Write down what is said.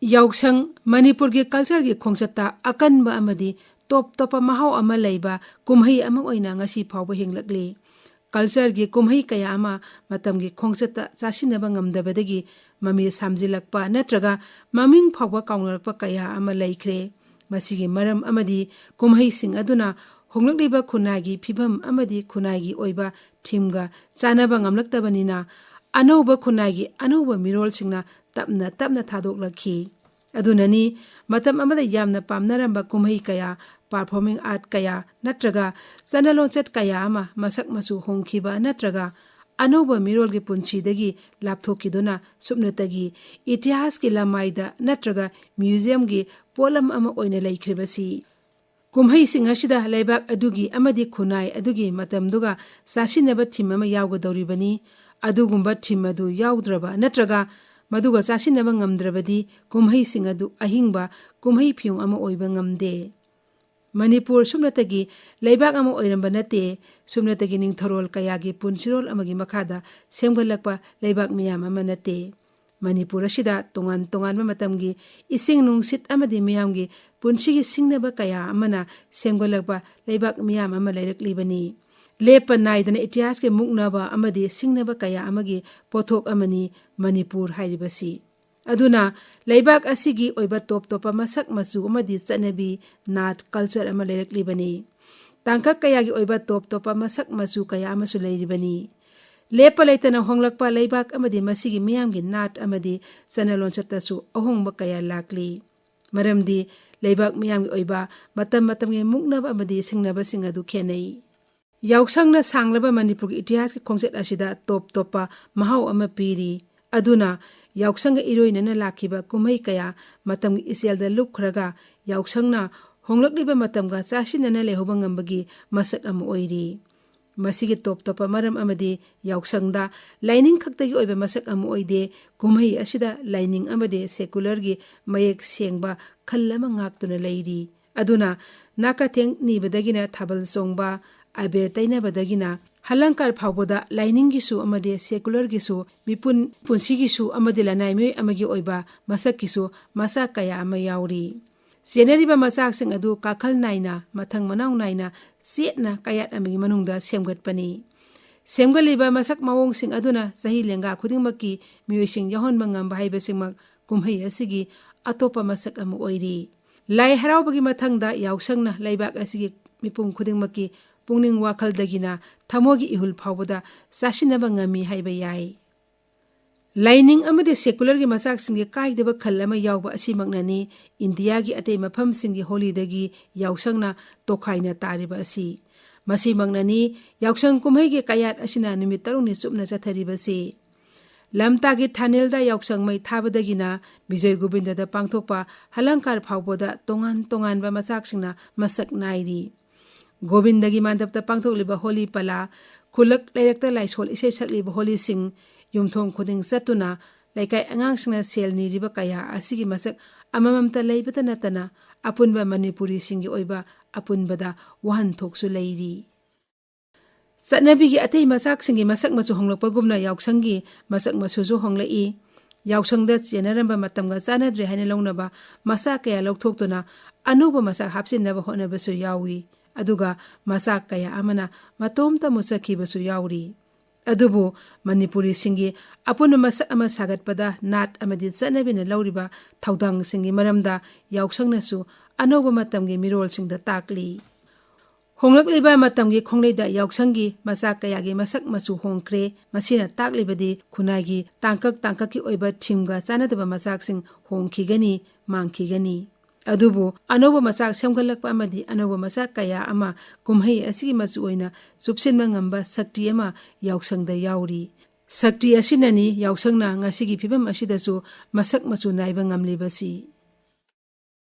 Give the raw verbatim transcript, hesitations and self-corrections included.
ꯌꯥꯎꯁꯪ ꯃꯅꯤꯄꯨꯔꯒꯤ cultureꯒꯤ ꯈꯣꯡꯆꯠꯇ ꯑꯀꯟꯕ ꯑꯃꯗꯤ ꯇꯣꯞ ꯇꯣꯞꯄ ꯃꯍꯥꯎ ꯑꯃ ꯂꯩꯕ ꯀꯨꯝꯍꯩ ꯑꯃ ꯑꯣꯏꯅ ꯉꯁꯤ ꯐꯥꯎꯕ ꯍꯤꯡꯂꯛꯂꯤ꯫ Cultureꯒꯤ ꯀꯨꯝꯍꯩ ꯀꯌꯥ ꯑꯃ ꯃꯇꯝꯒꯤ ꯈꯣꯡꯆꯠꯇ ꯆꯥꯁꯤꯟꯅꯕ ꯉꯝꯗꯕꯗꯒꯤ ꯃꯃꯤ ꯁꯥꯝꯖꯤꯜꯂꯛꯄ ꯅꯠꯇ꯭ꯔꯒ ꯃꯃꯤꯡ ꯐꯥꯎꯕ ꯀꯥꯎꯅꯔꯛꯄ ꯀꯌꯥ ꯑꯃ ꯂꯩꯈ꯭ꯔꯦ꯫ ꯃꯁꯤꯒꯤ ꯃꯔꯝ ꯑꯃꯗꯤ ꯀꯨꯝꯍꯩꯁꯤꯡ ꯑꯗꯨꯅ ꯍꯣꯡꯂꯛꯂꯤꯕ ꯈꯨꯟꯅꯥꯏꯒꯤ ꯐꯤꯕꯝ ꯑꯃꯗꯤ ꯈꯨꯟꯅꯥꯏꯒꯤ ꯑꯣꯏꯕ themeꯒ ꯆꯥꯅꯕ ꯉꯝꯂꯛꯇꯕꯅꯤꯅ ꯑꯅꯧꯕ ꯈꯨꯟꯅꯥꯏꯒꯤ ꯑꯅꯧꯕ ꯃꯤꯔꯣꯜꯁꯤꯡꯅ ꯇꯞꯅ ꯇꯞꯅ ꯊꯥꯗꯣꯛꯂꯛꯈꯤ꯫ ꯑꯗꯨꯅꯅꯤ ꯃꯇꯝ ꯑꯃꯗ ꯌꯥꯝꯅ ꯄꯥꯝꯅꯔꯝꯕ ꯀꯨꯝꯍꯩ ꯀꯌꯥ, performing art ꯀꯌꯥ ꯅꯠꯇ꯭ꯔꯒ ꯆꯠꯅ ꯂꯣꯟꯆꯠ ꯀꯌꯥ ꯑꯃ ꯃꯁꯛ ꯃꯆꯨ ꯍꯣꯡꯈꯤꯕ ꯅꯠꯇ꯭ꯔꯒ ꯑꯅꯧꯕ ꯃꯤꯔꯣꯜꯒꯤ ꯄꯨꯟꯁꯤꯗꯒꯤ ꯂꯥꯞꯊꯣꯛꯈꯤꯗꯨꯅ ꯁꯨꯞꯅꯇꯒꯤ ꯏꯇꯤꯍꯥꯁꯀꯤ ꯂꯃꯥꯏꯗ ꯅꯠꯇ꯭ꯔꯒ museumꯒꯤ ꯄꯣꯠꯂꯝ ꯑꯃ ꯑꯣꯏꯅ ꯂꯩꯈ꯭ꯔꯤꯕꯁꯤ꯫ ꯀꯨꯝꯍꯩꯁꯤꯡ ꯑꯁꯤꯗ ꯂꯩꯕꯥꯛ ꯑꯗꯨꯒꯤ ꯑꯃꯗꯤ ꯈꯨꯟꯅꯥꯏ ꯑꯗꯨꯒꯤ ꯃꯇꯝꯗꯨꯒ ꯆꯥꯁꯤꯟꯅꯕ theme ꯑꯃ ꯌꯥꯎꯒꯗꯧꯔꯤꯕꯅꯤ꯫ ꯑꯗꯨꯒꯨꯝꯕ theme ꯑꯗꯨ ꯌꯥꯎꯗ꯭ꯔꯕ ꯅꯠꯇ꯭ꯔꯒ ꯃꯗꯨꯒ ꯆꯥꯁꯤꯟꯅꯕ ꯉꯝꯗ꯭ꯔꯕꯗꯤ ꯀꯨꯝꯍꯩꯁꯤꯡ ꯑꯗꯨ ꯑꯍꯤꯡꯕ ꯀꯨꯝꯍꯩ ꯐꯤꯌꯣꯡ ꯑꯃ ꯑꯣꯏꯕ ꯉꯝꯗꯦ꯫ ꯃꯅꯤꯄꯨꯔ ꯁꯨꯞꯅꯇꯒꯤ ꯂꯩꯕꯥꯛ ꯑꯃ ꯑꯣꯏꯔꯝꯕ ꯅꯠꯇꯦ, ꯁꯨꯞꯅꯇꯒꯤ ꯅꯤꯡꯊꯧꯔꯣꯜ ꯀꯌꯥꯒꯤ ꯄꯨꯟꯁꯤꯔꯣꯜ ꯑꯃꯒꯤ ꯃꯈꯥꯗ ꯁꯦꯝꯒꯠꯂꯛꯄ ꯂꯩꯕꯥꯛ ꯃꯤꯌꯥꯝ ꯑꯃ ꯅꯠꯇꯦ꯫ ꯃꯅꯤꯄꯨꯔ ꯑꯁꯤꯗ ꯇꯣꯉꯥꯟ ꯇꯣꯉꯥꯟꯕ ꯃꯇꯝꯒꯤ ꯏꯁꯤꯡ ꯅꯨꯡꯁꯤꯠ ꯑꯃꯗꯤ ꯃꯤꯌꯥꯝꯒꯤ ꯄꯨꯟꯁꯤꯒꯤ ꯁꯤꯡꯅꯕ ꯀꯌꯥ ꯑꯃꯅ ꯁꯦꯝꯒꯠꯂꯛꯄ ꯂꯩꯕꯥꯛ ꯃꯤꯌꯥꯝ ꯑꯃ ꯂꯩꯔꯛꯂꯤꯕꯅꯤ꯫ ꯂꯦꯞꯄ ꯅꯥꯏꯗꯅ ꯏꯇꯤꯍꯥꯁꯀꯤ ꯃꯨꯛꯅꯕ ꯑꯃꯗꯤ ꯁꯤꯡꯅꯕ ꯀꯌꯥ ꯑꯃꯒꯤ ꯄꯣꯠꯊꯣꯛ ꯑꯃꯅꯤ ꯃꯅꯤꯄꯨꯔ ꯍꯥꯏꯔꯤꯕꯁꯤ꯫ ꯑꯗꯨꯅ ꯂꯩꯕꯥꯛ ꯑꯁꯤꯒꯤ ꯑꯣꯏꯕ ꯇꯣꯞ ꯇꯣꯞꯄ ꯃꯁꯛ ꯃꯆꯨ ꯑꯃꯗꯤ ꯆꯠꯅꯕꯤ, ꯅꯥꯠ, culture ꯑꯃ ꯂꯩꯔꯛꯂꯤꯕꯅꯤ꯫ ꯇꯥꯡꯀꯛ ꯀꯌꯥꯒꯤ ꯑꯣꯏꯕ ꯇꯣꯞ ꯇꯣꯞꯄ ꯃꯁꯛ ꯃꯆꯨ ꯀꯌꯥ ꯑꯃꯁꯨ ꯂꯩꯔꯤꯕꯅꯤ꯫ ꯂꯦꯞꯄ ꯂꯩꯇꯅ ꯍꯣꯡꯂꯛꯄ ꯂꯩꯕꯥꯛ ꯑꯃꯗꯤ ꯃꯁꯤꯒꯤ ꯃꯤꯌꯥꯝꯒꯤ ꯅꯥꯠ ꯑꯃꯗꯤ ꯆꯠꯅ ꯂꯣꯟꯆꯠꯇꯁꯨ ꯑꯍꯣꯡꯕ ꯀꯌꯥ ꯂꯥꯛꯂꯤ꯫ ꯃꯔꯝꯗꯤ ꯂꯩꯕꯥꯛ ꯃꯤꯌꯥꯝꯒꯤ ꯑꯣꯏꯕ ꯃꯇꯝ ꯃꯇꯝꯒꯤ ꯃꯨꯛꯅꯕ ꯑꯃꯗꯤ ꯁꯤꯡꯅꯕꯁꯤꯡ ꯑꯗꯨ ꯈꯦꯠꯅꯩ꯫ ꯌꯥꯎꯁꯪꯅ ꯁꯥꯡꯂꯕ ꯃꯅꯤꯄꯨꯔꯒꯤ ꯏꯇꯤꯍꯥꯁꯀꯤ ꯈꯣꯡꯆꯠ ꯑꯁꯤꯗ ꯇꯣꯞ ꯇꯣꯞꯄ ꯃꯍꯥꯎ ꯑꯃ ꯄꯤꯔꯤ꯫ ꯑꯗꯨꯅ ꯌꯥꯎꯁꯪꯒ ꯏꯔꯣꯏꯅꯅ ꯂꯥꯛꯈꯤꯕ ꯀꯨꯝꯍꯩ ꯀꯌꯥ ꯃꯇꯝꯒꯤ ꯏꯆꯦꯜꯗ ꯂꯨꯞꯈ꯭ꯔꯒ ꯌꯥꯎꯁꯪꯅ ꯍꯣꯡꯂꯛꯂꯤꯕ ꯃꯇꯝꯒ ꯆꯥꯁꯤꯟꯅꯅ ꯂꯩꯍꯧꯕ ꯉꯝꯕꯒꯤ ꯃꯁꯛ ꯑꯃ ꯑꯣꯏꯔꯤ꯫ ꯃꯁꯤꯒꯤ ꯇꯣꯞ ꯇꯣꯞꯄ ꯃꯔꯝ ꯑꯃꯗꯤ ꯌꯥꯎꯁꯪꯗ ꯂꯥꯏꯅꯤꯡ ꯈꯛꯇꯒꯤ ꯑꯣꯏꯕ ꯃꯁꯛ ꯑꯃ ꯑꯣꯏꯗꯦ, ꯀꯨꯝꯍꯩ ꯑꯁꯤꯗ ꯂꯥꯏꯅꯤꯡ ꯑꯃꯗꯤ secularꯒꯤ ꯃꯌꯦꯛ ꯁꯦꯡꯕ ꯈꯜ ꯑꯃ ꯉꯥꯛꯇꯨꯅ ꯂꯩꯔꯤ꯫ ꯑꯗꯨꯅ ꯅꯥꯀꯊꯦꯡ ꯅꯤꯕꯗꯒꯤꯅ ꯊꯥꯕꯜ ꯆꯣꯡꯕ, ꯑꯕꯦꯔ ꯇꯩꯅꯕꯗꯒꯤꯅ ꯍꯂꯪꯀꯥꯔ ꯐꯥꯎꯕꯗ ꯂꯥꯏꯅꯤꯡꯒꯤꯁꯨ ꯑꯃꯗꯤ ꯁꯦꯀꯨꯂꯔꯒꯤꯁꯨ, ꯃꯤꯄꯨꯟ ꯄꯨꯟꯁꯤꯒꯤꯁꯨ ꯑꯃꯗꯤ ꯂꯅꯥꯏ ꯃꯤꯑꯣꯏ ꯑꯃꯒꯤ ꯑꯣꯏꯕ ꯃꯁꯛꯀꯤꯁꯨ ꯃꯆꯥꯛ ꯀꯌꯥ ꯑꯃ ꯌꯥꯎꯔꯤ꯫ ꯆꯦꯟꯅꯔꯤꯕ ꯃꯆꯥꯛꯁꯤꯡ ꯑꯗꯨ ꯀꯥꯈꯜ ꯅꯥꯏꯅ, ꯃꯊꯪ ꯃꯅꯥꯎ ꯅꯥꯏꯅ ꯆꯦꯠꯅ ꯀꯌꯥꯠ ꯑꯃꯒꯤ ꯃꯅꯨꯡꯗ ꯁꯦꯝꯒꯠꯄꯅꯤ꯫ ꯁꯦꯝꯒꯠꯂꯤꯕ ꯃꯁꯛ ꯃꯑꯣꯡꯁꯤꯡ ꯑꯗꯨꯅ ꯆꯍꯤ ꯂꯦꯡꯒꯥ ꯈꯨꯗꯤꯡꯃꯛꯀꯤ ꯃꯤꯑꯣꯏꯁꯤꯡ ꯌꯥꯎꯍꯟꯕ ꯉꯝꯕ ꯍꯥꯏꯕꯁꯤꯃꯛ ꯀꯨꯝꯍꯩ ꯑꯁꯤꯒꯤ ꯑꯇꯣꯞꯄ ꯃꯁꯛ ꯑꯃ ꯑꯣꯏꯔꯤ꯫ ꯂꯥꯏ ꯍꯔꯥꯎꯕꯒꯤ ꯃꯊꯪꯗ ꯌꯥꯎꯁꯪꯅ ꯂꯩꯕꯥꯛ ꯑꯁꯤꯒꯤ ꯃꯤꯄꯨꯝ ꯈꯨꯗꯤꯡꯃꯛꯀꯤ ꯄꯨꯛꯅꯤꯡ ꯋꯥꯈꯜꯗꯒꯤꯅ ꯊꯃꯣꯏꯒꯤ ꯏꯍꯨꯜ ꯐꯥꯎꯕꯗ ꯆꯥꯁꯤꯟꯅꯕ ꯉꯝꯃꯤ ꯍꯥꯏꯕ ꯌꯥꯏ꯫ ꯂꯥꯏꯅꯤꯡ ꯑꯃꯗꯤ ꯁꯦꯀꯨꯂꯔꯒꯤ ꯃꯆꯥꯛꯁꯤꯡꯒꯤ ꯀꯥꯏꯗꯕ ꯈꯜ ꯑꯃ ꯌꯥꯎꯕ ꯑꯁꯤꯃꯛꯅꯅꯤ ꯏꯟꯗꯤꯌꯥꯒꯤ ꯑꯇꯩ ꯃꯐꯝꯁꯤꯡꯒꯤ ꯍꯣꯂꯤꯗꯒꯤ ꯌꯥꯎꯁꯪꯅ ꯇꯣꯈꯥꯏꯅ ꯇꯥꯔꯤꯕ ꯑꯁꯤ꯫ ꯃꯁꯤꯃꯛꯅꯅꯤ ꯌꯥꯎꯁꯪ ꯀꯨꯝꯍꯩꯒꯤ ꯀꯌꯥꯠ ꯑꯁꯤꯅ ꯅꯨꯃꯤꯠ ꯇꯔꯨꯛꯅꯤ ꯆꯨꯞꯅ ꯆꯠꯊꯔꯤꯕꯁꯤ꯫ ꯂꯝꯇꯥꯒꯤ ꯊꯥꯅꯦꯜꯗ ꯌꯥꯎꯁꯪ ꯃꯩ ꯊꯥꯕꯗꯒꯤꯅ ꯕꯤꯖꯣꯏ ꯒꯣꯕꯤꯟꯗꯗ ꯄꯥꯡꯊꯣꯛꯄ ꯍꯂꯪꯀꯥꯔ ꯐꯥꯎꯕꯗ ꯇꯣꯉꯥꯟ ꯇꯣꯉꯥꯟꯕ ꯃꯆꯥꯛꯁꯤꯡꯅ ꯃꯁꯛ ꯅꯥꯏꯔꯤ꯫ ꯒꯣꯕꯤꯟꯗꯒꯤ ꯃꯥꯟꯗꯞꯇ ꯄꯥꯡꯊꯣꯛꯂꯤꯕ ꯍꯣꯂꯤ ꯄꯂꯥ, ꯈꯨꯜꯂꯛ ꯂꯩꯔꯛꯇ ꯂꯥꯏꯁꯣꯜ ꯏꯁꯩ ꯁꯛꯂꯤꯕ ꯍꯣꯂꯤꯁꯤꯡ, ꯌꯨꯝꯊꯣꯡ ꯈꯨꯗꯤꯡ ꯆꯠꯇꯨꯅ ꯂꯩꯀꯥꯏ ꯑꯉꯥꯡꯁꯤꯡꯅ ꯁꯦꯜ ꯅꯤꯔꯤꯕ ꯀꯌꯥ ꯑꯁꯤꯒꯤ ꯃꯁꯛ ꯑꯃꯃꯝꯇ ꯂꯩꯕꯇ ꯅꯠꯇꯅ ꯑꯄꯨꯟꯕ ꯃꯅꯤꯄꯨꯔꯤꯁꯤꯡꯒꯤ ꯑꯣꯏꯕ ꯑꯄꯨꯟꯕꯗ ꯋꯥꯍꯟꯊꯣꯛꯁꯨ ꯂꯩꯔꯤ꯫ ꯆꯠꯅꯕꯤꯒꯤ ꯑꯇꯩ ꯃꯆꯥꯛꯁꯤꯡꯒꯤ ꯃꯁꯛ ꯃꯆꯨ ꯍꯣꯡꯂꯛꯄꯒꯨꯝꯅ ꯌꯥꯎꯁꯪꯒꯤ ꯃꯁꯛ ꯃꯆꯨꯁꯨ ꯍꯣꯡꯂꯛꯏ꯫ ꯌꯥꯎꯁꯪꯗ ꯆꯦꯟꯅꯔꯝꯕ ꯃꯇꯝꯒ ꯆꯥꯟꯅꯗ꯭ꯔꯦ ꯍꯥꯏꯅ ꯂꯧꯅꯕ ꯃꯆꯥꯛ ꯀꯌꯥ ꯂꯧꯊꯣꯛꯇꯨꯅ ꯑꯅꯧꯕ ꯃꯆꯥꯛ ꯍꯥꯞꯆꯤꯟꯅꯕ ꯍꯣꯠꯅꯕꯁꯨ ꯌꯥꯎꯏ꯫ ꯑꯗꯨꯒ ꯃꯆꯥꯛ ꯀꯌꯥ ꯑꯃꯅ ꯃꯇꯣꯝꯇ ꯃꯨꯠꯆꯈꯤꯕꯁꯨ ꯌꯥꯎꯔꯤ꯫ ꯑꯗꯨꯕꯨ ꯃꯅꯤꯄꯨꯔꯤꯁꯤꯡꯒꯤ ꯑꯄꯨꯟꯕ ꯃꯁꯛ ꯑꯃ ꯁꯥꯒꯠꯄꯗ ꯅꯥꯠ ꯑꯃꯗꯤ ꯆꯠꯅꯕꯤꯅ ꯂꯧꯔꯤꯕ ꯊꯧꯗꯥꯡꯁꯤꯡꯒꯤ ꯃꯔꯝꯗ ꯌꯥꯎꯁꯪꯅꯁꯨ ꯑꯅꯧꯕ ꯃꯇꯝꯒꯤ ꯃꯤꯔꯣꯜꯁꯤꯡꯗ ꯇꯥꯛꯂꯤ꯫ ꯍꯣꯡꯂꯛꯂꯤꯕ ꯃꯇꯝꯒꯤ ꯈꯣꯡꯂꯩꯗ ꯌꯥꯎꯁꯪꯒꯤ ꯃꯆꯥꯛ ꯀꯌꯥꯒꯤ ꯃꯁꯛ ꯃꯆꯨ ꯍꯣꯡꯈ꯭ꯔꯦ꯫ ꯃꯁꯤꯅ ꯇꯥꯛꯂꯤꯕꯗꯤ ꯈꯨꯟꯅꯥꯏꯒꯤ ꯇꯥꯡꯀꯛ ꯇꯥꯡꯀꯛꯀꯤ ꯑꯣꯏꯕ ꯊꯤꯝꯒ ꯆꯥꯟꯅꯗꯕ ꯃꯆꯥꯛꯁꯤꯡ ꯍꯣꯡꯈꯤꯒꯅꯤ, ꯃꯥꯡꯈꯤꯒꯅꯤ꯫ ꯑꯗꯨꯕꯨ ꯑꯅꯧꯕ ꯃꯆꯥꯛ ꯁꯦꯝꯒꯠꯂꯛꯄ ꯑꯃꯗꯤ ꯑꯅꯧꯕ ꯃꯆꯥꯛ ꯀꯌꯥ ꯑꯃ ꯀꯨꯝꯍꯩ ꯑꯁꯤꯒꯤ ꯃꯆꯨ ꯑꯣꯏꯅ ꯆꯨꯞꯁꯤꯟꯕ ꯉꯝꯕ ꯁꯛꯇꯤ ꯑꯃ ꯌꯥꯎꯁꯪꯗ ꯌꯥꯎꯔꯤ꯫ ꯁꯛꯇꯤ ꯑꯁꯤꯅꯅꯤ ꯌꯥꯎꯁꯪꯅ ꯉꯁꯤꯒꯤ ꯐꯤꯕꯝ ꯑꯁꯤꯗꯁꯨ ꯃꯁꯛ ꯃꯆꯨ ꯅꯥꯏꯕ ꯉꯝꯂꯤꯕꯁꯤ꯫